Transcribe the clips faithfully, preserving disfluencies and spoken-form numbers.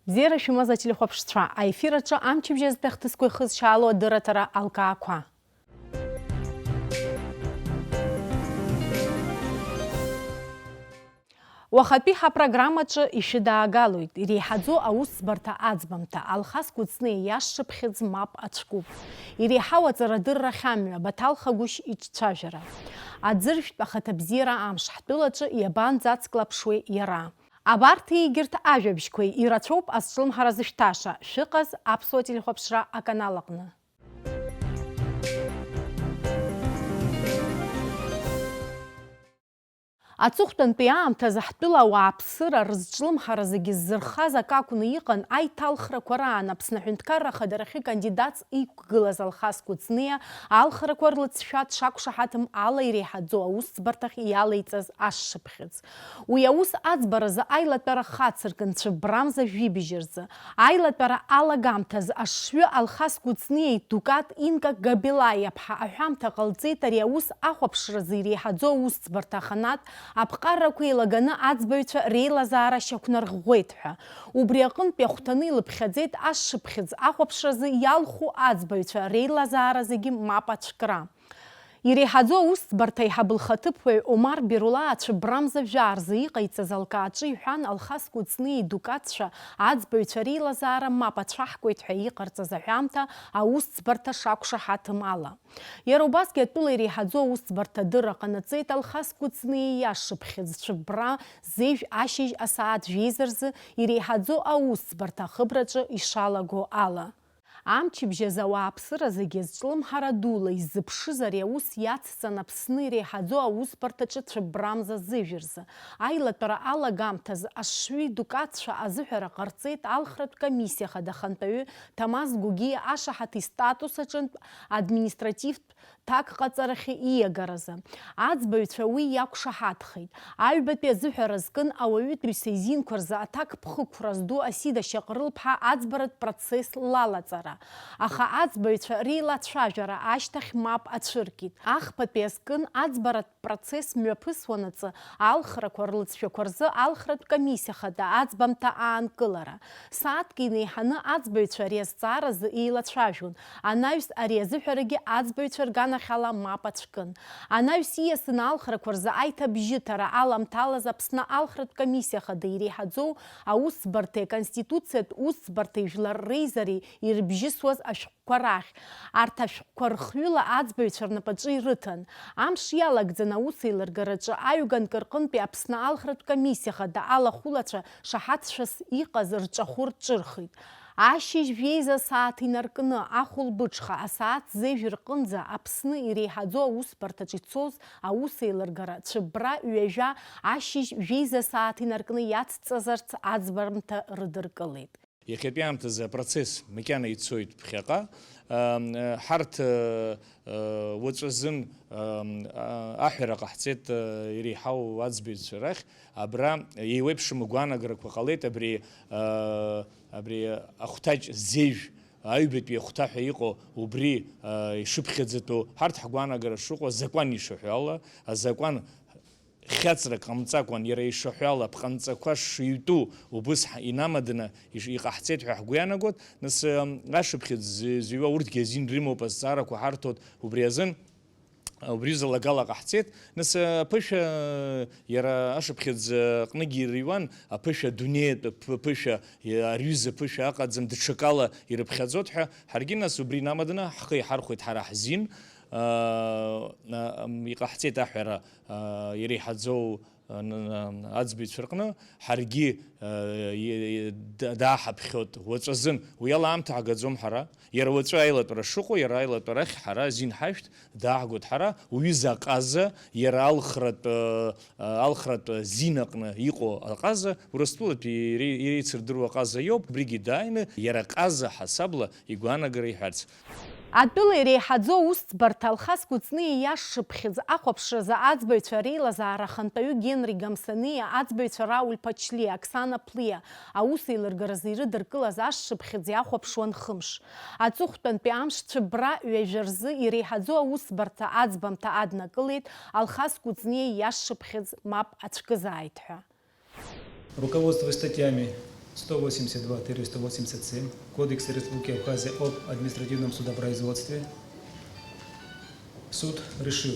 Бзиара шәымаз, ателехәаԥшцәа, аефир аҿы амчыбжьазтәи ахҭысқәа ихызшьаало адырраҭара алкаақәа. Уахатәи ҳапрограммаҿы ишәыдаагалоит, иреиҳаӡоу аусӡбарҭа аӡбамҭа, Алхас Кәыҵниа иашшыԥхьыӡ мап ацәкуп. Иреиҳау аҵарадыррахь амҩа, Баҭал Хагәышь иҿцәажәара. Аӡыржәтә ахаҭабзиара амш ҳтәылаҿы иабанӡацклаԥшуеи иара? Абарҭ егьырҭ ажәабжьқәеи ирацәоуп азҿлымҳара зышәҭаша, шәыҟаз аԥсуа телехәаԥшра аканал аҟны. Аҵыхәтәантәи аамҭазы ҳтәыла ауааԥсыра рызҿлымҳара зегьы ззырхаз акы акәны иҟан аиҭалхрақәа раан Аԥсны Аҳәынҭқарра Ахадарахьы кандидатс иқәгылаз Алхас Кәыҵниа алхрақәа рлыҵшәа дшақәшаҳаҭым ала иреиҳаӡоу аусӡбарҭахь иалеиҵаз ашшыԥхьыӡ. Уи аус аӡбаразы аилатәара хацыркын цәыббрамза жәибжь рзы. Аилатәара алагамҭазы ашшҩы Алхас Кәыҵниеи Дукат Инка Габелаиаԥҳа аҳәамҭа ҟалҵеит ари аус ахәаԥшразы иреиҳаӡоу аусӡбарҭа аханатә аԥҟарақәа еилаганы аӡбаҩцәа реилазаара шьақәнарӷәӷәеит ҳәа. Убри аҟынтәи ахәҭаны илыԥхьаӡеит ашшыԥхьыӡ ахәаԥшразы иалху аӡбаҩцәа реилазаара зегьы мап ацәкра. Иреиҳаӡоу аусӡбарҭа аиҳабы лхаҭыԥуаҩ Омар Берулаа цәыббрамза жәаа рзы иҟаиҵаз алкааҿы иҳәан, Алхас Кәыҵниеи Дукатцәа аӡбаҩцәа реилазаара мап ацәаҳкуеит ҳәа иҟарҵаз аҳәамҭа аусӡбарҭа шақәшаҳаҭым ала. Иара убасгьы атәыла иреиҳаӡоу аусӡбарҭа адырра ҟанаҵеит Алхас Кәыҵниа иашшыԥхьыӡ цәыббра зежә ашьыжь асааҭ жәеиза рзы иреиҳаӡоу аусӡбарҭа ахыбраҿы ишалаго ала. Амчыбжьазы ауааԥсыра зегьы зҿлымҳара дула иззыԥшыз ари аус иацҵан Аԥсны иреиҳаӡоу аусбарҭаҿы цәыббрамза зыжә рзы. Аилатәара алагамҭазы ашшҩи Дукатцәа азыҳәара ҟарҵеит алхратә комиссиа хада ахантәаҩы Ҭамаз Гогиа ашаҳаҭ истатус аҿынтә административтә ҭакҟаҵарахьы ииагаразы. Аӡбаҩцәа уи иақәшаҳаҭхеит. Аҩбатәи азыҳәара зкын ауаҩытәыҩса изинқәа рзы аҭакԥхықәра зду Асида Шьаҟрылԥҳа аӡбаратә процесс лалаҵара. Аха аӡбаҩцәа реилацәажәара ашьҭахь мап ацәыркит. Ахԥатәи азкын аӡбаратә процесс мҩаԥысуанаҵы алхрақәа рлыҵшәақәа рзы алхратә комиссиа хада аӡбамҭа аанкылара. Сааҭк инеиҳаны аӡбаҩцәа ари азҵааразы еилацәажәон. Анаҩс ари азыҳәарагьы аӡбаҩцәа рганахьала мап ацәкын. Анаҩс ииасны алхрақәа рзы аиҭабжьыҭара аламҭалаз Аԥсны алхратә комиссиа хада иреиҳаӡоу аусӡбарҭеи аконституциатә усӡбарҭеи жәлар реизареи ирыбжьысуаз ашәҟәқәа рахь. Арҭ ашәҟәқәа рхҩыла аӡбаҩцәа рнапаҿы ирыҭан. Амш иалагӡан аусеилыргараҿы аҩганк рҟынтәи Аԥсны алхратә комиссиа хада алахәылацәа шаҳаҭшәас иҟаз рҿахәы рҿырхит. Ашьыжь жәеиза асааҭ инаркны, ахәылбыҽха асааҭ зежә рҟынӡа Аԥсны иреиҳаӡоу аусбарҭаҿ ицоз аусеилыргара цәыббра ҩажәа ашьыжь жәеиза асааҭ инаркны иацҵазарц аӡбармҭа рыдыркылеит. Иахьатәи аамҭазы апроцесс макьана ицоит ԥхьаҟа. Ам, ҳарҭ, э, э, уаҵәазын, ам, а, аҳәара ҟаҳҵеит, э, иреиҳау аӡбаҩцәа рахь. Абра еиуеиԥшым агәаанагарақәа ҟалеит абри, э, абри ахәҭаҷ зежә, аҩбатәи ахәҭа ҳәа иҟоу убри, э, ишыԥхьаӡатәу, ҳарҭ ҳгәаанагара шыҟоу азакәан ишаҳәо ала, азакәан хьаҵрак ҟамҵакәан, иара ишаҳәо ала, аԥҟанҵақәа шыҩтәу убыс ҳ-, инамаданы иш-, иҟаҳҵеит ҳәа ҳгәы иаанагоит. Нас, ы, ашыԥхьыӡ зы-, зыҩуа урҭгьы азин рымоуп, азҵаарақәа ҳарҭоит убри азын, убри залакала ҟаҳҵеит. Нас, ы, аԥышәа, ы, иара ашыԥхьыӡ, ы, аҟныгьы ирыҩуан, аԥышәа адунеитә ԥ-, ԥышәа, ы, арҩыза ԥышәа аҟаӡам, даҽакала ирыԥхьаӡоит ҳәа, ҳаргьы нас убри инамаданы ҳхы иҳархәеит ҳара ҳзин, ы, ы, м, иҟаҳҵеит аҳәара. Иреиҳаӡоу аӡбаҩцәа рҟны ҳаргьы дааҳаԥхьоит уаҵәазын. Уи ала аамҭа ҳагаӡом ҳара. Иара уаҵәы аилатәара шыҟоу, иара аилатәарахь ҳара азин ҳашәҭ, дааҳгоит ҳара. Уҩыза аҟаза, иара алхратә, алхратә зин аҟны иҟоу аҟаза, Урыстәылатәи иреицырдыруа аҟаза иоуп. Убригьы дааины, иара аҟаза ҳасабла игәаанагара иҳәарц. Атәыла иреиҳаӡоу аусӡбарҭа Алхас Кәыҵниа иашшыԥхьыӡ ахәаԥшразы аӡбаҩцәа реилазаара ахантәаҩы Генри Гамсаниа, аӡбаҩцәа Рауль Ԥачлиа, Оксана Плиа аусеилыргаразы ирыдыркылаз ашшыԥхьыӡ иахәаԥшуан хымш. Аҵыхәтәантәи амш цәыббра ҩажәа рзы иреиҳаӡоу аусӡбарҭа аӡбамҭа аднакылеит Алхас Кәыҵниа иашшыԥхьыӡ мап ацәкызааит ҳәа. Руководствуясь статьями сто восемьдесят два тире сто восемьдесят семь Кодекса Республики Абхазия об административном судопроизводстве, суд решил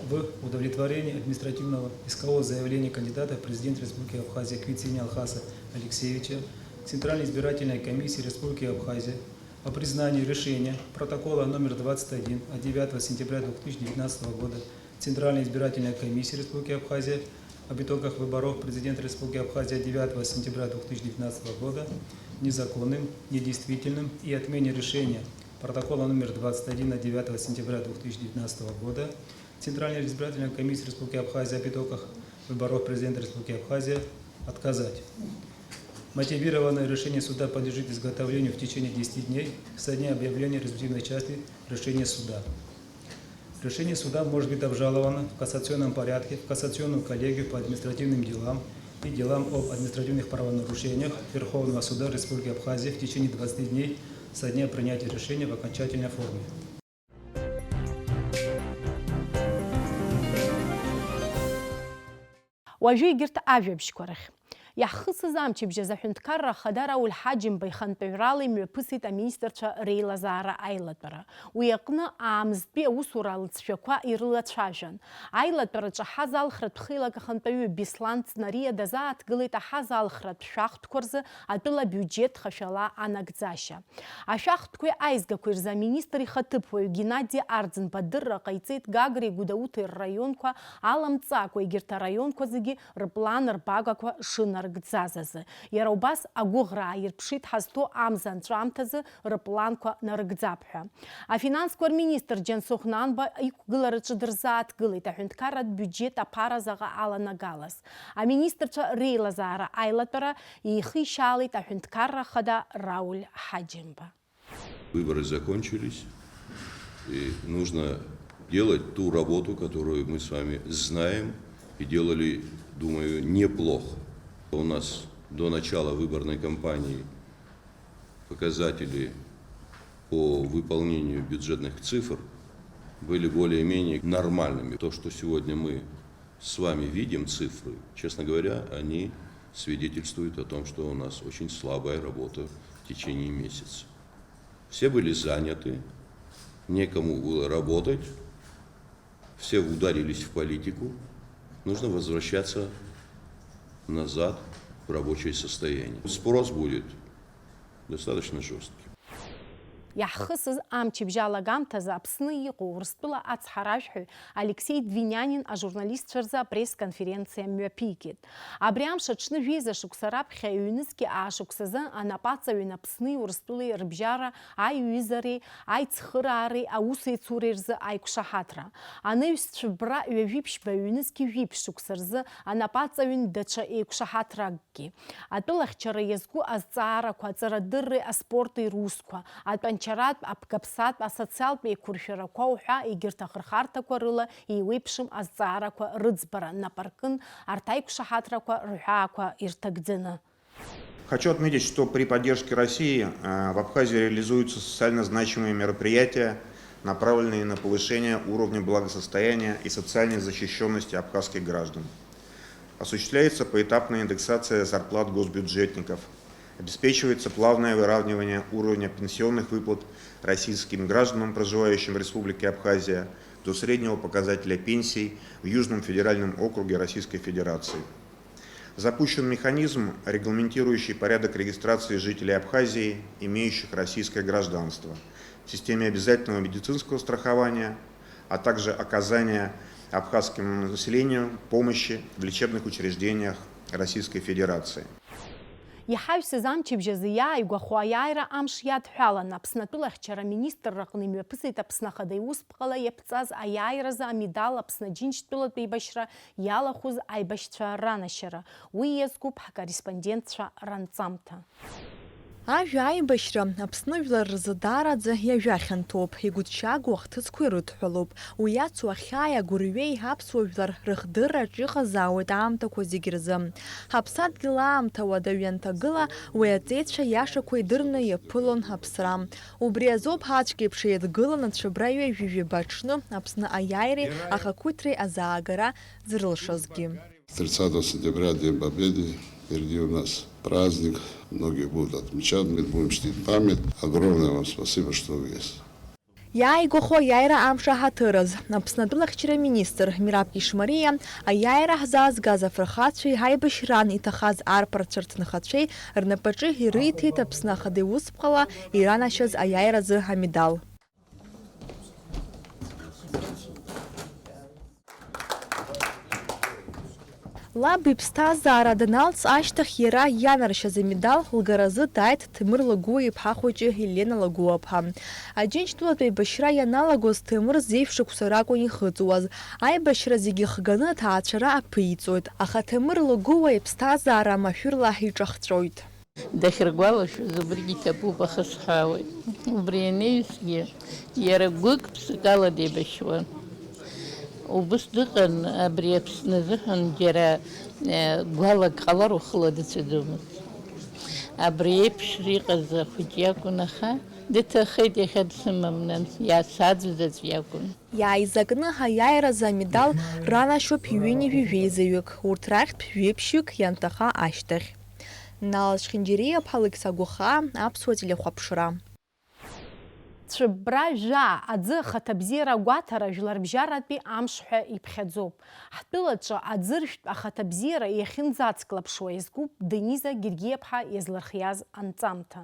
в удовлетворении административного искового заявления кандидата в президенты Республики Абхазия Квицини Алхаса Алексеевича к Центральной избирательной комиссии Республики Абхазия о признании решения протокола номер двадцать один от девятого сентября две тысячи девятнадцатого года Центральной избирательной комиссии Республики Абхазия об итогах выборов президента Республики Абхазия девятого сентября две тысячи девятнадцатого года незаконным, недействительным и отмене решения протокола номер двадцать один от девятого сентября две тысячи девятнадцатого года Центральной избирательной комиссии Республики Абхазия об итогах выборов президента Республики Абхазия отказать. Мотивированное решение суда подлежит изготовлению в течение десяти дней со дня объявления результативной части решения суда. Решение суда может быть обжаловано в кассационном порядке в кассационную коллегию по административным делам и делам об административных правонарушениях Верховного суда Республики Абхазия в течение двадцати дней со дня принятия решения в окончательной форме. Уажәы егьырҭ ажәабжьқәа рахь. Иаҳхысыз амчыбжь азы аҳәынҭқарра ахада Рауль Ҳаџьымба ихантәаҩрала имҩаԥысит аминистрцәа реилазаара аилатәара. Уи аҟны аамсҭтәи аусура алҵшәақәа ирылацәажәан. Аилатәараҿы аҳазалхратә хеилак ахантәаҩы Беслан Цнариа дазааҭгылеит аҳазалхратә шәахтәқәа рзы атәыла абиуџьет хашәала анагӡашьа. Ашәахтәқәеи аизгақәеи рзы аминистр ихаҭыԥуаҩ Геннади Арӡынба адырра ҟаиҵеит Гагреи Гәдоуҭеи рраионқәа аламҵакәа, егьырҭ араионқәа зегьы рыплан рбагақәа шынарыгӡаз азы. Иара убас агәыӷра ааирԥшит ҳазҭоу амза анҵәамҭазы рыпланқәа нарыгӡап ҳәа. Афинансқәа рминистр Џьансыхә Нанба иқәгылараҿы дырзааҭгылеит аҳәынҭқарратә биуџьет аԥара заҟа аланагалаз. Аминистрцәа реилазаара аилатәара еихишьаалеит аҳәынҭқарра ахада Рауль Ҳаџьымба. Выборы закончились, и нужно делать ту работу, которую мы с вами знаем и делали, думаю, неплохо. У нас до начала выборной кампании показатели по выполнению бюджетных цифр были более-менее нормальными. То, что сегодня мы с вами видим, цифры, честно говоря, они свидетельствуют о том, что у нас очень слабая работа в течение месяца. Все были заняты, некому было работать, все ударились в политику. Нужно возвращаться назад в рабочее состояние. Спрос будет достаточно жёсткий. Иаҳхысыз амчыбжь алагамҭазы Аԥсны иҟоу Урыстәыла ацҳаражәҳәаҩ Алексеи Двинянин ажурналистцәа рзы апресс-конференциа мҩаԥигеит. Абри амш аҽны жәеиза шықәса раԥхьа ҩнызқьи аашықәсазы анапаҵаҩын Аԥсни Урыстәылеи рыбжьара аиҩызареи аицхыраареи аусеицуреи рзы аиқәшаҳаҭра. Анаҩс цәыббра ҩажәи ԥшьба ҩнызқьи жәиԥшь шықәса рзы анапаҵаҩын даҽа еиқәшаҳаҭрак. Атәылахьчара иазку азҵаарақәа, аҵарадырреи аспорти русқәа, атәанчаратә, аԥгаԥсатә, асоциалтә еиқәыршәарақәа уҳәа егьырҭ ахырхарҭақәа рыла еиуеиԥшым азҵаарақәа рыӡбара нап аркын арҭ аиқәшаҳаҭрақәа рҳәаақәа ирҭагӡаны. Хочу отметить, что при поддержке России, э, в Абхазии реализуются социально значимые мероприятия, направленные на повышение уровня благосостояния и социальной защищённости абхазских граждан. Осуществляется поэтапная индексация зарплат госбюджетников. Обеспечивается плавное выравнивание уровня пенсионных выплат российским гражданам, проживающим в Республике Абхазия, до среднего показателя пенсий в Южном федеральном округе Российской Федерации. Запущен механизм, регламентирующий порядок регистрации жителей Абхазии, имеющих российское гражданство, в системе обязательного медицинского страхования, а также оказания абхазскому населению помощи в лечебных учреждениях Российской Федерации. Иҳаҩсыз амчыбжь азы иааигәахо аиааира амш иадҳәалан, Аԥсны атәылахьчара аминистрраҟны имҩаԥысит Аԥсны Ахада Иусԥҟала иаԥҵаз аиааиразы амедал Аԥсны Аџьынџьтәылатә еибашьра иалахәыз аибашьцәа ранашьара. Уи иазкуп ҳкорреспондентцәа ранҵамҭа. Ажәа аибашьра Аԥсны жәлар рзы даараӡа иажәа хьанҭоуп, игәыҭшьаагоу ахҭысқәа ирыдҳәалоуп. Уи иацу ахьааи агәырҩеи аԥсуа жәлар рыхдырраҿ иҟазаауеит аамҭақәа зегь рзы. Ҳаԥсадгьыл аамҭа уадаҩы анҭагыла, уи аҵеицәа иашақәа идырны иаԥылон аԥсра. Убри азоуп ҳацәгьеиԥш еидгыланы цәыббра ҩажәи жәаба аҽны Аԥсны аиааиреи ахақәиҭреи азаагара зрылшазгьы. Тридцатого сентября, День Победы, впереди у нас Праздник многие будут отмечать, мы будем чтить память. Огромное вам спасибо, что вы есть. Иааигәахо аиааира амш аҳаҭыраз, Аԥсны атәылахьчара министр Мераб Ишмариа аиааира ҳзаазгаз афырхацәеи ҳаибашьраан иҭахаз арԥарцәа рҭынхацәеи рнапаҿы ирыиҭеит Аԥсны Ахада иусԥҟала иранашьаз аиааиразы амедал. Лаб иԥсҭазаара даналҵ ашьҭахь иара ианаршьаз амедал лгаразы дааит Ҭемыр Лагәыуа-иԥҳа хәыҷы Елена Лагәыуа-ԥҳа. Аџьынџьтәылатә еибашьра ианалагоз Ҭемыр зеижә шықәса ракәын ихыҵуаз. Аибашьра зегьы хганы аҭаацәара аԥиҵоит, аха Ҭемыр Лагәыуа иԥсҭазаара машәырла иҿахҵәоит. Дахьыргәалашәоз убригьы иҭабуп, аха сҳәаауеит. Убри анаҩсгьы иара гәык-ԥсык ала деибашьуан. Убыс дыҟан, абри Аԥсны азыҳәан џьара, э, гәалак ҟалар ухыла дыцәаӡомызт. Абри еиԥш иҟаз ахәыҷ иакәын, аха дыҭахеит, иахьа дсымам, нан, иаасаӡәӡәаҵә иакәын. Иааизакны аиааиразы амедал ранашьоуп ҩынҩажәи жәеизаҩык, урҭ рахьтә жәеиԥшьҩык ианҭаха ашьҭахь. Нал Чхинџьириа-ԥҳа Алықьса Гәахаа, Аԥсуа телехәаԥшра. Цәыббра жәаа, аӡы ахаҭабзиара агәаҭара жәларбжьаратәи амш ҳәа иԥхьаӡоуп. Ҳтәылаҿы аӡыршәтә ахаҭабзиара иахьынӡацклаԥшуа иазкуп Дениза Гергиа-ԥҳа иазлырхиаз анҵамҭа.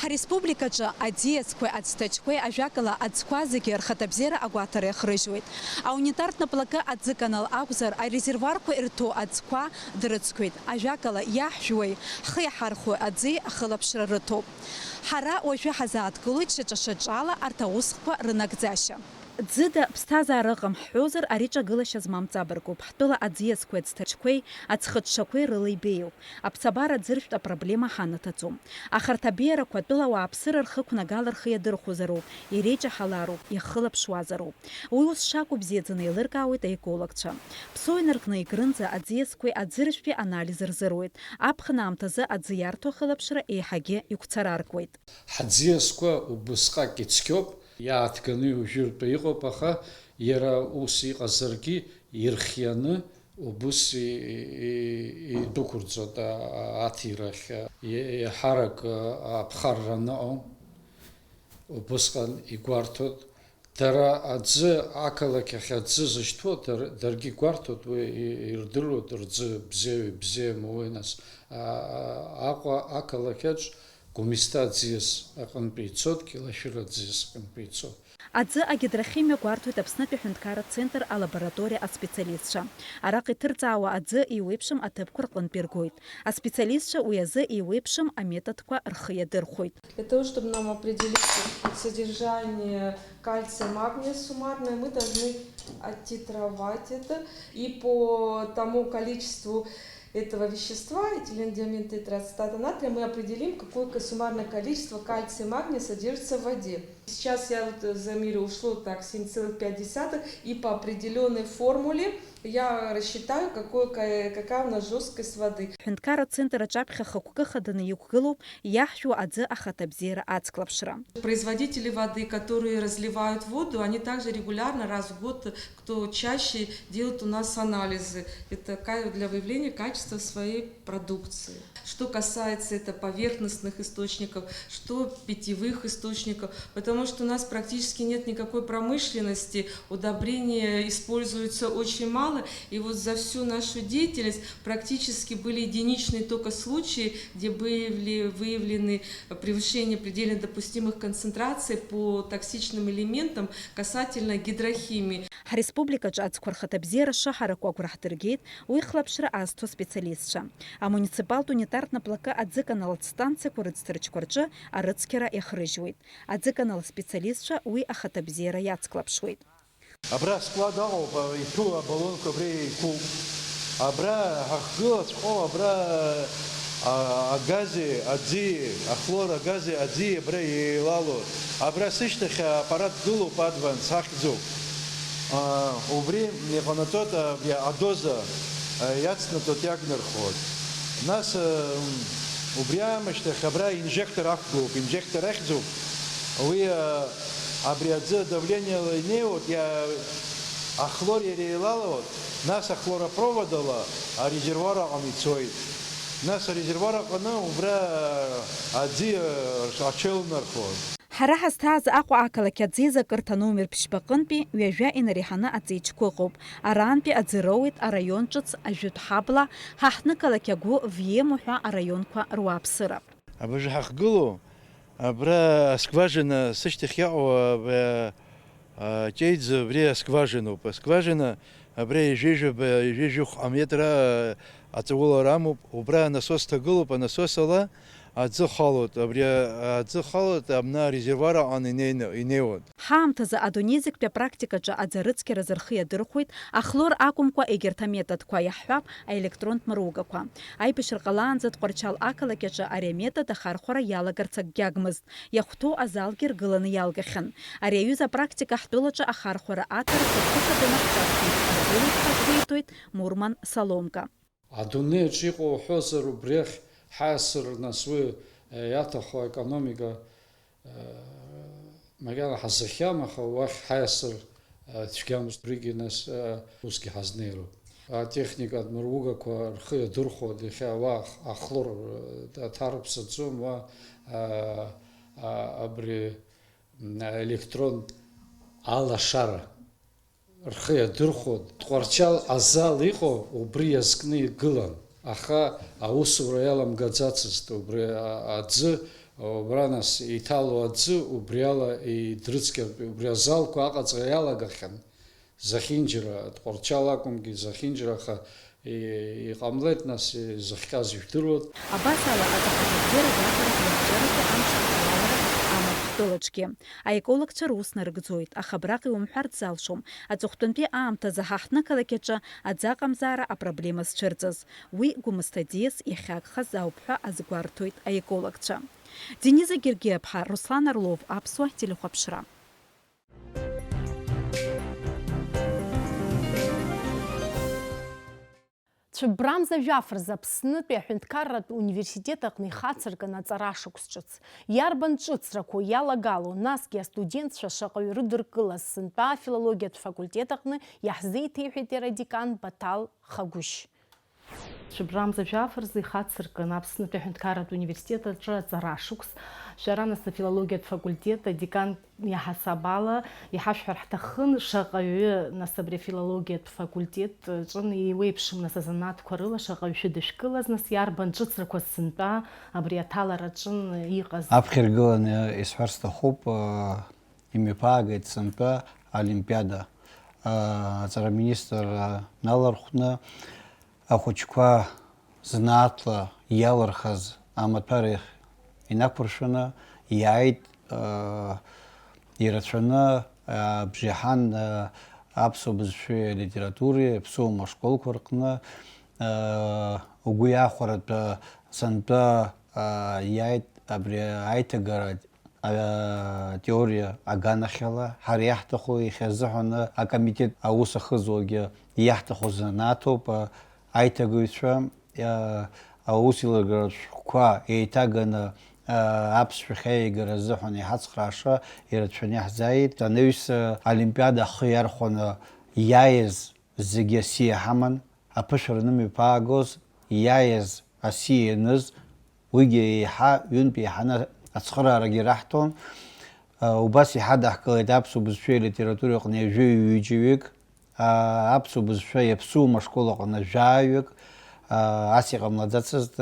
Ҳреспубликаҿы аӡиасқәеи ацҭаҷқәеи, ажәакала, аӡқәа зегьы рхаҭабзиара агәаҭара иахрыжьуеит. Аунитартә наплакы аӡыканал акәзар, арезервуарқәа ирҭоу аӡқәа дрыцқьоит. Ажәакала, иаҳжәуеи ҳхы иаҳархәои аӡи ахылаԥшра рыҭоуп. Ҳара уажәы ҳазааҭгылоит шьаҿа-шьаҿала арҭ аусхқәа рынагӡашьа. Ӡыда ԥсҭазаара ыҟам ҳҳәозар, ари ҿагылашьа змам ҵабыргуп. Ҳтәыла аӡиасқәеи аӡҭаҷқәеи, аӡхыҽҽақәеи рыла ибеиоуп. Аԥсабара аӡыршәтә апроблема ҳанаҭаӡом. Ахарҭ абеиарақәа атәылауааԥсыра рхықәнагала рхы иадырхәозароуп, иреиҷаҳалароуп, иахылаԥшуазароуп. Уи ус шакәу бзиаӡаны еилыркаауеит аекологцәа. Ԥсоу инаркны егрынӡа аӡиасқәеи аӡыршәтәи анализ рзыруеит. Аԥхын аамҭазы аӡы иарҭо ахылаԥшра еиҳагьы игәцараркуеит. Ҳаӡиасқәа убысҟак ицқьоуп, иааҭганы иужәыртәы иҟоуп, аха иара ус иҟазаргьы ирхианы убыс и-, и-, идәықәырҵоит а-, а-, аҭирахь, и-, иаҳарак, а-, аԥхарра аныҟам, убысҟан игәарҭоит. Дара аӡы, ақалақь ахь аӡы зышьҭуа, дар-, даргьы игәарҭоит, уи и-, ирдыруеит рӡы бзиоу ибзиаму, уи нас, а-, а-, Аҟәа ақалақь аҿ Гәымсҭа аӡиас аҟынтәи ицоит, Кьылашәыра аӡиас аҟынтәи ицоит. Аӡы агидрохимиа гәарҭоит Аԥснытәи аҳәынҭқарратә центр алабораториа аспециалистцәа. Араҟа иҭырҵаауа аӡы еиуеиԥшым аҭыԥқәа рҟынтә иргоит. Аспециалистцәа уи азы еиуеиԥшым аметодқәа рхы иадырхәоит. Для того, чтобы нам определить содержание кальция, магния суммарное, мы должны оттитровать это. И по тому количеству этого вещества, этилендиамин тетраацетата натрия, мы определим, какое ка-, суммарное количество кальция и магния содержится в воде. Сейчас я вот, э, замерю, ушло так семь целых пять десятых, и по определённой формуле я рассчитаю, какое ка-, какая у нас жёсткость воды. Аҳәынҭқарратә центр аҿаԥхьа хықәкы хаданы иқәгылоуп иаҳжәуа аӡы ахаҭабзиара ацклаԥшра. Производители воды, которые разливают воду, они также регулярно раз в год, кто чаще, делают у нас анализы. Это ка-, для выявления качества своей продукции. Что касается это поверхностных источников, что питьевых источников, потому что у нас практически нет никакой промышленности, удобрения используются очень мало, и вот за всю нашу деятельность практически были единичные только случаи, где были выявлены превышение предельно допустимых концентраций по токсичным элементам касательно гидрохимии. Ҳреспубликаҿы аӡқәа рхаҭабзиара шыҳараку агәра ҳдыргеит уи хылаԥшра азҭо аспециалистцәа. Амуниципалтә унитартә наплакы аӡыканалатә станциақәа рыӡҭарчқәа рҿы арыцқьара иахрыжьуеит. Аӡыканал аспециалистцәа уи ахаҭабзиара иацклаԥшуеит. Абра асклад аҟоуп, иҭәу абалонқәа абра еиқәуп. Абра ҳахгылаҵәҟьоу, абра, а, агази аӡи, ахлор агази аӡи абра еилало. Абра сышьҭахь аппарат гылоуп, Advance ахьӡуп. А, убри иҟанаҵоит, абри адоза, а, иацнаҵоит, иагнархоит. Нас, а, м, убри аамышьҭахь абра инжектор ақәгылоуп, инжектор ахьӡуп. Уи, а, абри аӡы адавлениала инеиуеит, иа-, ахлор иара еилалоит, нас ахлоропроводала арезервуар аҟны ицоит. Нас арезервуар аҟны убра аӡы аҽеилнархуан. Ҳара ҳазҭааз Аҟәа ақалақь аӡеизакырҭа номер ԥшьбаҟынтәи ҩажәа инареиҳаны аҵеиџьқәа ыҟоуп. Араантәи аӡы роуеит араион ҿыц, Ажәытә ҳабла, Ҳаҳҭнықалақь агәы, Виемо ҳәа араионқәа руааԥсыра. Абыржә ҳахгылоу абра аскважина сышьҭахь иаҟоу, абри, а, ҷеиӡа абри аскважиноуп. Аскважина абри ҩажәи жәаба, ҩажәи жәохә метра аҵаулара амоуп. Убра анасос ҭагылоуп, анасос ала аӡы халоит. Абри аӡы халоит, абна арезервуар аҟны инеины, инеиуан. Ҳаамҭазы адунеи зегьтәи апрактикаҿы аӡы арыцқьаразы рхы иадырхәеит ахлор акәымкәа егьырҭ аметодқәа, иаҳҳәап, аелектронтә мыругақәа. Аибашьра ҟалаанӡа Тҟәарчал ақалақь аҿы ари аметод ахархәара иалагарц акгьы агмызт. Иахәҭоу азалгьы ргыланы иалгахьан. Ари аҩыза апрактика ҳтәылаҿы ахархәара аҭара хықәкы хаданы ҳҿаԥхьа иқәҳаргылеит ҳәа азгәеиҭоит Мурман Соломка. Адунеиаҿ иҟоу уҳәозар, убри ахь ҳаиасыр, нас уи, э, иаҭаху аекономика, э, макьана ҳазахьам, аха уахь ҳаиасыр, э, цәгьамызт, убригьы нас, э, усгьы ҳазнеироуп. Атехникатә мыругақәа рхы иадырхәоит, иахьа уа ах-, ахлор, э, аҭарыԥсаӡом, уа, э, а-, абри, м, аелектрон алашара. Рхы иадырхәон, Тҟәарчал азал иҟоу убри иазкны игылан, аха аусура иаламгаӡацызт, убри а-, аӡы, убра нас иҭало аӡы убриала идрыцқьартә, убри азалқәа аҟаҵара иалагахьан, зехьынџьара, Тҟәарчал акәымкгьы, зехьынџьара, аха и-, иҟамлеит, нас, изыхҟьаз ижәдыруан. Абас ала, аҵаҳәа зегьы ргәаҭара иаҿарҵо амш аҭалалара амоуп ҳтәылаҿгьы. Аекологцәа рус нарыгӡоит, аха абраҟа иумҳәарц залшом, аҵыхәтәантәи аамҭазы ҳаҳҭнықалақь аҿы аӡы аҟамзаара апроблема зцәырҵыз. Уи Гәымсҭа аӡиас иахьагхаз ауп ҳәа азгәарҭоит аекологцәа. Дениза Гергиаԥҳа, Руслан Орлов, Аԥсуа телехәаԥшра. Цәыббрамза жәаф рзы Аԥснытәи аҳәынҭқарратә университет аҟны ихацыркын аҵара ашықәс ҿыц. Иарбан ҿыцрақәоу иалагало, насгьы астудентцәа шаҟаҩы рыдыркылаз сынтәа афилологиатә факультет аҟны иаҳзеиҭеиҳәеит иара адекан Баҭал Хагәышь. Цәыббрамза жәаф рзы ихацыркын Аԥснытәи аҳәынҭқарратә университет аҿы аҵара ашықәс. Шәара, нас, афилологиатә факультет адекан иаҳасаб ала иҳашәҳәар ҳҭахын, шаҟаҩы, нас, абри афилологиатә факультет аҿын еиуеиԥшым, нас, азанааҭқәа рыла шаҟаҩы шәыдышәкылаз, нас, иарбан ҿыцрақәаз сынтәа абри аҭалара аҿын иҟаз? Аԥхьа иргыланы исҳәар сҭахуп, имҩаԥаагеит сынтәа олимпиада, аҵара аминистр налархәны, ахәыҷқәа занааҭла иалырхыз амаҭәар инақәыршәаны иааит, аа, ирацәаны, аа, бжеиҳан, аа, аԥсуа бызшәеи алитературеи аԥсуа машколқәа рҟны, аа, угәы иахәаратәы сынтәа, аа, иааит абри аиҭагара атеориа аганахьала, ҳара иаҳҭаху иахьазыҳәаны акомитет аус ахызуагьы иаҳҭаху занааҭоуп, аиҭагаҩцәа, аусеилыргаратә шәҟәқәа еиҭаганы аԥсшәахь аиагара азыҳәан иҳацхрааша ирацәаны иаҳзааит. Анаҩс олимпиада ахы иархәаны иааиз зегьы асиа ҳаман, аԥышәара анымҩаԥаагоз иааиз асиа ианыз, уигьы еиҳа ҩынтә еиҳаны ацхыраарагьы раҳҭон. Убас иҳадаҳкылеит аԥсуа бызшәеи алитературеи аҟны ҩажәаҩык, аԥсуа бызшәа иаԥсуа ашкол аҟны жәаҩык, ас иҟамлаӡацызт,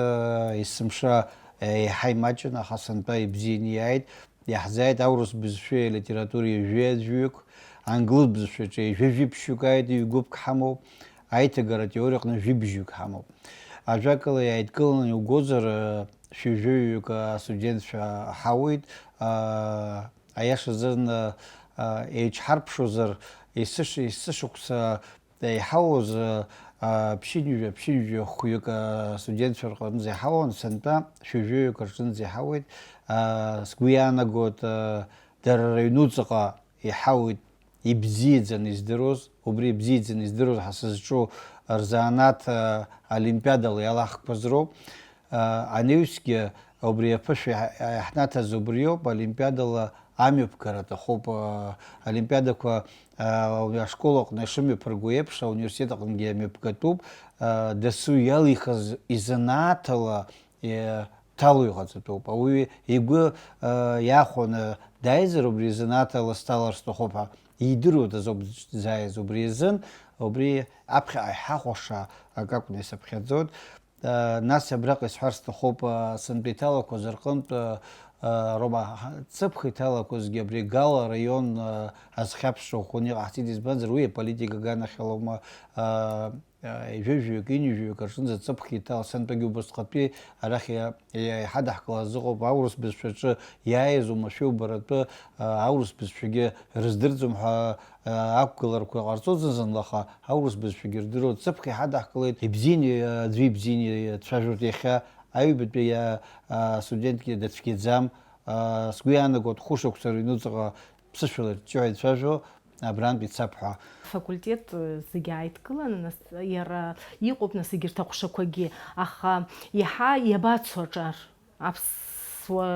есымша еиҳа имаҷын, аха сынтәа ибзианы иааит. Иаҳзааит аурыс бызшәеи алитературеи ҩажәи аӡәҩык, англыз бызшәаҿы ҩажәи жәиԥшьҩык ааит, ҩ-гәыԥк ҳамоуп, аиҭагара атеориаҟны жәибжьҩык ҳамоуп. Ажәакала, иааидкыланы иугозар, шәи жәаҩык астудентцәа ҳауеит, аиаша азын, еиҿҳарԥшуазар, есыш-, есышықәса иҳауз, ԥшьынҩажәа, ԥшьынҩажәа хәҩык астудентцәа рҟынӡа иҳауан, сынтәа шәи жәаҩык рҿынӡа иҳауеит. Сгәы иаанагоит, дара рыҩнуҵаҟа иҳауеит ибзиаӡаны издыруаз, убри ибзиаӡаны издыруаз ҳәа сызҿу рзанааҭ олимпиадала иалахқәаз роуп. Анаҩсгьы убри аԥышәа иаҳнаҭаз убриоуп, олимпиадала амҩаԥгара аҭахуп, а, олимпиадақәа, а, ашкол аҟны ишымҩаԥырго еиԥш, ауниверситет аҟынгьы амҩаԥгатәуп, а, дасу иалихыз изанааҭ ала, е, ҭало иҟаҵатәуп. Ауаҩы игәы, а, иахәаны дааизар, убри изанааҭ ала сҭалар сҭахуп ҳәа, идыруа дазоуп дзааиз. Убри азын, убри аԥхьаҟа иҳахәаша акы акәны исыԥхьаӡоит. Нас абраҟа исҳәар сҭахуп, сынтәа иҭалақәаз рҟынтә, Рома, ҵыԥх иҭалақәазгьы абри Гала араион азхьаԥшра ӷәӷәаны иҟаҳҵеит, избанзар, уи аполитика аганахьалоума, ҩажәаҩык, ҩынҩажәаҩык рҿынӡа ҵыԥх иҭал-, сынтәагьы убасҟатәи арахь иа-, иа-, иҳадаҳкылаз ыҟоуп, аурыс бызшәаҿы иааиз уамашәа убаратәы, аурыс бызшәагьы рыздырӡом ҳәа, ақәгыларақәа ҟарҵо зны-зынла, аха аурыс бызшәагьы рдыруа ҵыԥх иҳадаҳкылеит, ибзианы, аӡәы ибзианы ицәажәоит иахьа, аҩбатәи, а, студентгьы дацәгьаӡам, а, сгәы иаанагоит, хәышықәса рыҩнуҵаҟа ԥсышәала ҷҷаҳәа ицәажәо, абрантә ицап ҳәа. Афакультет, э, зегьы ааидкыланы, нас, иара иҟоуп, нас, егьырҭ аҟәшақәагьы, аха иаҳа иабацо аҿар? Аԥсуа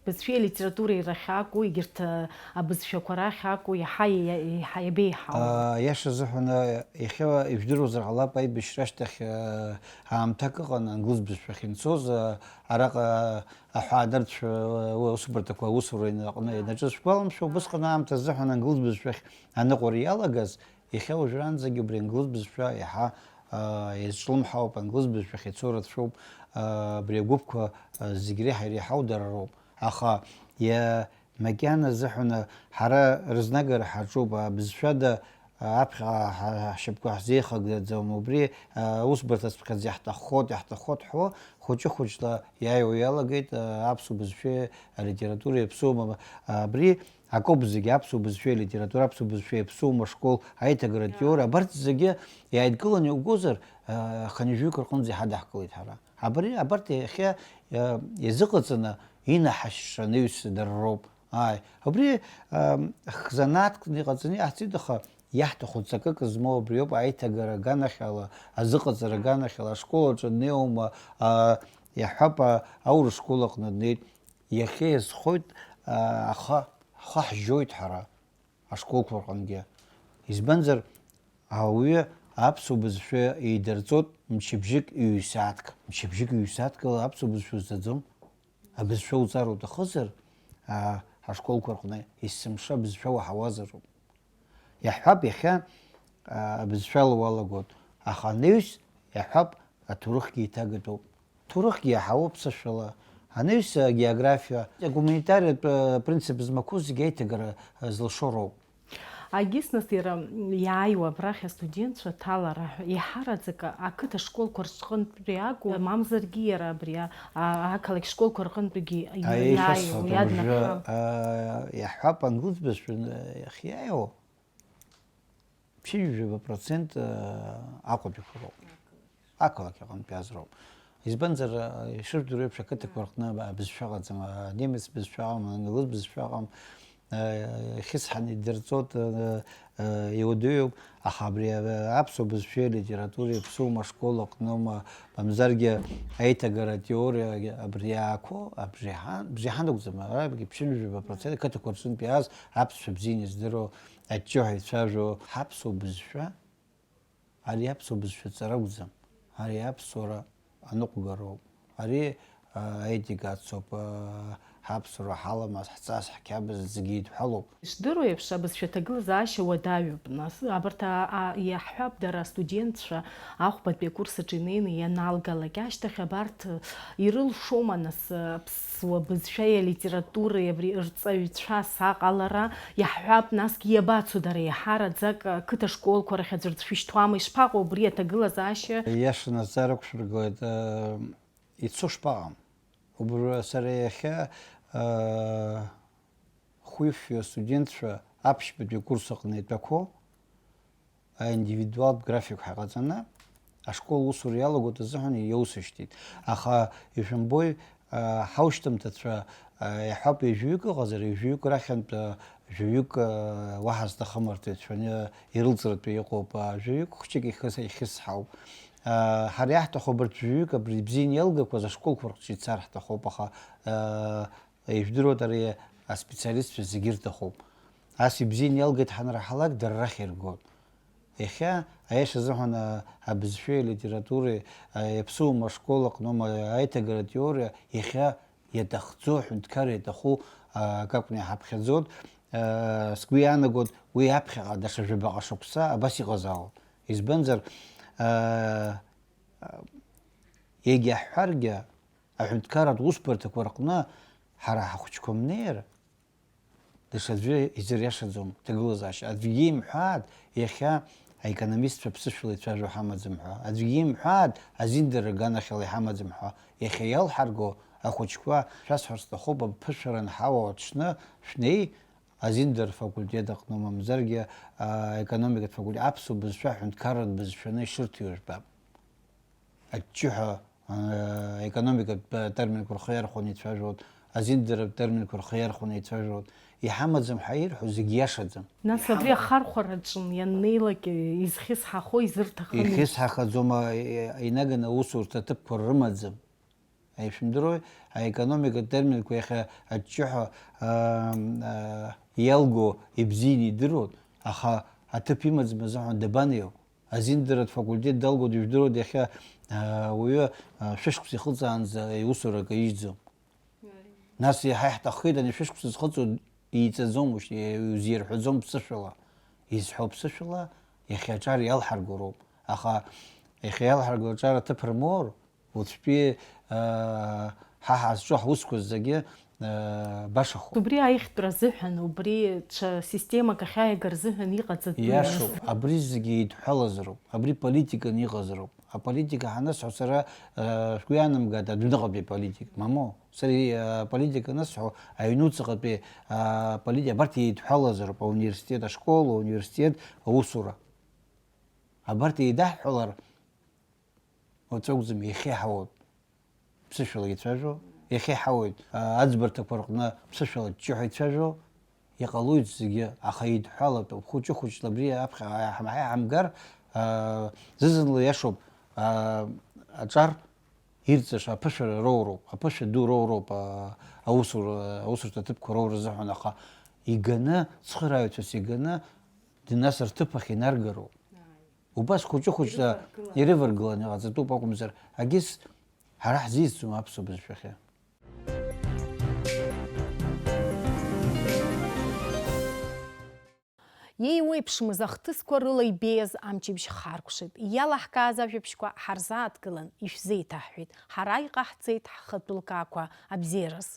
бызшәеи алитературеи рахь акәу, егьырҭ, а, абызшәақәа рахь акәу, иаҳа иа-, иаҳа иабеиҳау? А, иаша азыҳәан, а, иахьа ижәдыруазар ҟалап, аибашьра ашьҭахь, а, аамҭак ыҟан англыз бызшәахь инцоз, а, араҟа аҳәаанырцә, а, усбарҭақәа аусура аҟны ианаҿыз шәгәаламшәо, убысҟан аамҭа азыҳәан англыз бызшәахь аныҟәара иалагаз, иахьа уажәраанӡагьы убри англыз бызшәа иаҳа, аа, иазҿлымҳауп, англыз бызшәахь ицо рацәоуп, аа, абри агәыԥқәа, аа, зегь реиҳа иреиҳау дара роуп. Аха иа-, макьана азыҳәан ҳара рызнагара ҳаҿуп, аа, бызшәада, аа, аԥхьаҟа ҳа-, ҳшьапқәа ҳзеихагӡаӡом, убри, аа, усбарҭаҵәҟьаӡа иаҳҭаххоит, иаҳҭаххоит ҳҳәо, хәыҷы-хәыҷла иааиуа иалагеит, аа, аԥсуа бызшәеи алитературеи аԥсуама, абри акоуп зегьы, аԥсуа бызшәеи алитература, аԥсуа бызшәеи аԥсуама школ, аиҭагаратә теориа, абарҭ зегьы иааидкыланы иугозар, а, хынҩажәаҩык рҟынӡа иҳадаҳкылеит ҳара. Абри, абарҭ иахьа, а, иазыҟаҵаны инаҳашьша анаҩс дара роуп. Ааи, абри, а, хзанааҭк иҟаҵаны иҟаҳҵеит, аха иаҳҭаху ҵакык змоу абриоуп, аиҭагара аганахьала, азыҟаҵара аганахьала, ашкол аҿы днеиуама, а, иаҳҳәап, а, аурыс школ аҟны днеит. Иахьа иазхоит, а, ахы, ҳхы ҳжьоит ҳара, ашколқәа рҟынгьы. Избанзар, ауаҩы аԥсуа бызшәа еидырҵоит мчыбжьык ҩ-сааҭк, мчыбжьык ҩ-сааҭк ала аԥсуа бызшәа узӡаӡом. Абызшәа уҵар уҭахызар, а, ҳашколқәа рҟны есымша абызшәа уаҳауазароуп. Иаҳҳәап, иахьа, а, абызшәала уалагоит, аха анаҩс, иаҳҳәап, аҭоурыхгьы еиҭагатәуп. Ҭоурыхгьы иаҳауоуп сышәала, анаҩс агеографиа, агуманитариатә, э, принцип змақәоу зегьы аиҭагара, э, зылшо роуп. Агьыс нас иара иааиуа абрахь астудентцәа ҭалара ҳәа, еиҳараӡак ақыҭа школқәа рҿынтәи акәу, мамзаргьы иара абри а-, а-, ақалақь школқәа рҟынтәигьы Аиеи, иааиуа, шәасҳәап, уажәы, иаднакха. Э, иаҳҳәап, англыз бызшәа, э, иахьиааиуа, ԥшьынҩажәаба процент, э, Аҟәатәиқәа роуп. Ақалақь аҟынтәи азроуп. Избанзар, э, ишырдыруа еиԥш, ақыҭақәа рҟны абызшәа ыҟаӡам, анемец бызшәа ыҟам, англыз бызшәа ыҟам, э, ихьысҳаны идырҵоит, э, э, иуадаҩуп, аха абри, э, аԥсуа бызшәеи алитературеи аԥсуама ашкол аҟноума, мамзаргьы аиҭагара атеориа абри иаақәоу, абжеиҳан, бжеиҳан акәӡам, арагьы ԥшьынҩажәаба процент ақыҭақәа рҿынтә иааз аԥсшәа бзианы издыруа, аҷҷаҳәа ицәажәо ҳаԥсуа бызшәа, ари аԥсуа бызшәа ҵара акәӡам, ари аԥсуара аныҟәгароуп, ари, а, аетика ацуп, а, ҳаԥсуара, ҳаламыс, ҳҵас, ҳқьабз зегьы еидҳәалоуп. Ишдыру еиԥш, абызшәа аҭагылазаашьа уадаҩуп, нас, абарҭ, а, а, иаҳҳәап, дара астудентцәа ахәбатәи акурс аҿы инеины ианалгалак ашьҭахь, абарҭ ирылшома, нас, аԥсуа бызшәеи алитературеи абри рҵаҩцәа саҟалара? Иаҳҳәап, насгьы иабацо дара еиҳараӡак, а, қыҭа школқәа рахь аӡәыр дшәышьҭуама? Ишԥаҟоу абри аҭагылазаашьа? Иашаны азҵаара ықәшәыргылеит, а, ицо шԥаҟам? Убра сара иахьа, а, хәҩы-фҩы астудентцәа аԥшьбатәи акурс аҟны итәақәоу, аиндивидуалтә график ҳаҟаҵаны, ашкол усура иалагоит азыҳәан иаусышьҭит. Аха, ишәымбои, а, ҳаушьҭымҭацәа, а, иаҳҳәап, ҩажәаҩык ыҟазар, ҩажәаҩык рахьынтә, а, жәаҩык, а, уаҳа зҭахым рҭыҩцәаны ирылҵратәы иҟоуп, а, жәаҩык хәҷык ихыс-, ихьысҳауп. А, ҳара иаҳҭаху абарҭ жәаҩык абри бзианы иалгақәаз ашколқәа рҿы ицар ҳҭахуп, аха, а, ижәдыруеит, ари Аспециалистцәа зегьы рҭахуп. Ас ибзианы иалгеит ҳанраҳалак, дара рахь иргоит. Иахьа, аиаша азыҳәан, а, абызшәеи алитературеи, а, иаԥсуама ашкол аҟноума аиҭагаратә теориа, иахьа иаҭахӡоу аҳәынҭқарра иаҭаху, а, акакәны иҳаԥхьаӡоит. А, сгәы иаанагоит, уи аԥхьаҟа даҽа жәабаҟа шықәса абас иҟазаауан. Избанзар, а, а, егьа ҳҳәаргьы, аҳәынҭқарратә усбарҭақәа рҟны ҳара ҳахәыҷқәа мнеир, даҽаӡәы изыриашаӡом ҭагылазаашьа. Аӡәгьы имҳәааит, иахьа аекономистцәа ԥсышәала ицәажәо ҳамаӡам ҳәа. Аӡәгьы имҳәааит, азиндара аганахьала иҳамаӡам ҳәа. Иахьа иалҳарго ахәыҷқәа, шәасҳәар сҭахуп, аԥышәара анҳауа аҽны шәнеи, азиндара факультет аҟны, мамзаргьы, а, аекономикатә факультет, аԥсуа бызшәа ҳәынҭқарратә бызшәаны ишырҭиуа жәбап. Аҷҷыҳәа, аа, аекономикатә терминқәа рхы иархәаны ицәажәоит, азиндаратә терминқәа рхы иархәаны ицәажәоит. Иҳамаӡам ҳәа ирҳәо зегь иашаӡам. Нас абри иҳамаӡам. Ахархәараҿы ианнеилак изхьысҳахо, изырҭахым. Ихьысҳахаӡом, а, инаганы аусурҭа аҭыԥқәа рымаӡам. Ишәымдыруеи, аекономикатә терминқәа иахьа аҷҷыҳәа, аа, аа, иалго ибзианы идыруан, аха аҭыԥ имаӡам азыҳәан дабанеиуа? Азиндаратә факультет далгоит, ижәдыруеит, иахьа, аа, уаҩы, аа, шәышықәса ихыҵаанӡа иусура акы ижьӡом. Нас иаҳа иаҳҭаххеит, ани шәышықәса зхыҵуа иҵаӡом, ушьҭа иузирҳәаӡом ԥсышәала. Изҳәо ԥсышәала, иахьа аҿар иалҳарго роуп. Аха иахьа иалҳарго аҿар аҭыԥ рмоур, уаҵәтәи, аа, ҳа ҳазҿу ҳусқәа зегьы, аа, башахоит. Убри аихтәра азыҳәан, убри ҽа системак ахьааига рзыҳәан иҟаҵатәуи. Иашоуп, абри зегьы еидҳәалазароуп, абри политиканы иҟазароуп. Аполитика ҳанысҳәо сара, аа, шәгәы иаанамгааит, адәныҟатәи политика, мамоу. Сара, аа, аполитика анысҳәо, аҩнуҵаҟатәи, аа, политика, абарҭ еидҳәалазароуп, ауниверситет, ашкол, ауниверситет, аусура. Абарҭ еидаҳҳәалар, уаҵәы акәӡам, иахьа иҳауеит ԥсышәала ицәажәо, иахьа иҳауеит, а, аӡбарҭақәа рҟны ԥсышәала ҷҷыҳәа ицәажәо, иҟалоит зегьы, аха еидҳәалатәуп, хәыҷы-хәыҷла абри аԥхьа ҳа-, ҳа-, ҳамгар, а, зны-зынла иашоуп, а, аҿар ирҵаша аԥышәара роуроуп, аԥышәа ду роуроуп, а, аусура, аусурҭа аҭыԥқәа роура азыҳәан, аха иганы, цхырааҩцәас иганы, нас рҭыԥ ахь инаргароуп. Убас хәыҷы-хәыҷла ирываргыланы. Ирываргыланы иҟаҵатәуп акәымзар, агьыс ҳара ҳзиӡом аԥсуа бызшәахьы. Иеиуеиԥшмыз ахҭысқәа рыла ибеиаз амчыбжь харкәшеит. Иалаҳкааз ажәабжьқәа ҳарзааҭгылан, ишәзеиҭаҳҳәеит. Ҳара иҟаҳҵеит ҳхатә лкаақәа абзиараз.